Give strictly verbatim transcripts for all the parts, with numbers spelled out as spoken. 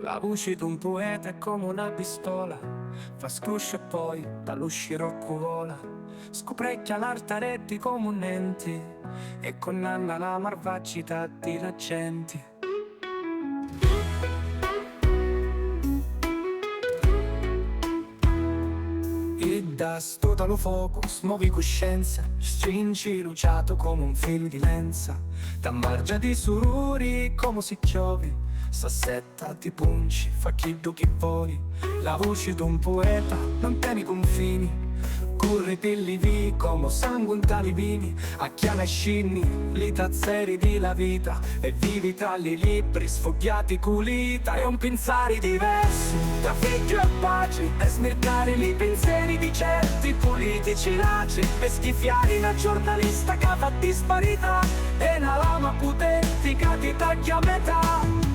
La vuci d'un pueta è comu na pistola, fa scrusciu e poi da lu sciroccu vola, scuprecchia l'artareddi comu nenti, e cunnanna la marvaggità di la genti. Idda stuta lu focu, smovi cuscenza, strinci lu ciatu comu un filu di lenza, t'ammargia di sururi comu si chiovi, s'assetta, ti punci, fa chiddu chi voli. La vuci d'un pueta non teni cunfini, curri pi li vii comu sangu nta li vini, acchiana e scinni li tazzeri di la vita, e vivi tra li libri sfugghiati cu l'ita, e un pinsari diversu tra figghiu e patri, e smirtari li pinseri di certi pulitici latri, e schifiari na giornalista ca fa disparità, e na lama putenti ca ti tagghia a metà.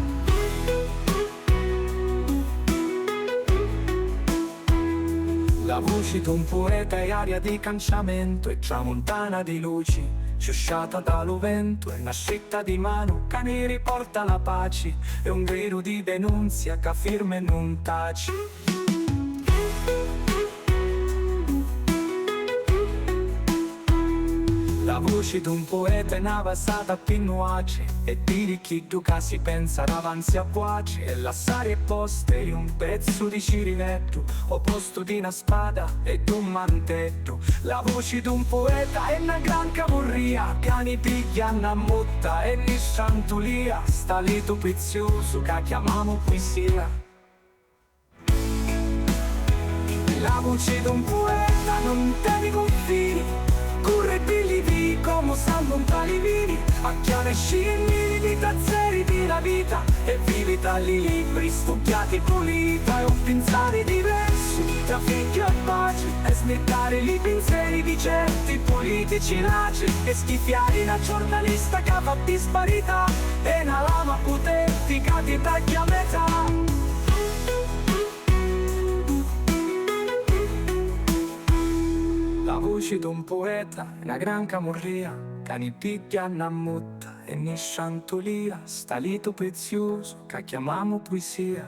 La vuci d'un pueta è aria di canciamentu, è tramuntana di luci, sciusciata da lu ventu, è na stritta di manu ca ni riporta la paci, è un gridu di denunzia ca firma e nun taci. La vuci d'un pueta è na vasata pi nuatri, è diri chiddu ca si pensa davanzi a vuatri, è lassari e posteri un pezzu di ciriveddu o postu di na spada e d'un manteddu. La vuci d'un pueta è na gran camurria ca ni pigghia na mutta e ni strantulia, st'alitu pizziusu ca chiamamu puisia. La vuci d'un pueta nun teni cunfini, curri pi li vii comu sangu nta li vini, acchiana e scinni li tazzeri di la vita, e vivi tra li libri sfugghiati pulita, è un pinsari diversu tra figghiu e patri, e smirtari li pinseri di certi pulitici latri, e schifiari na giornalista ca fa disparità, e na lama putenti ca ti tagghia a metà. La vuci d'un pueta è na gran camurria ca ni pigghia na mutta e ni strantulia, st'alitu prizziusu ca chiamamu puisia.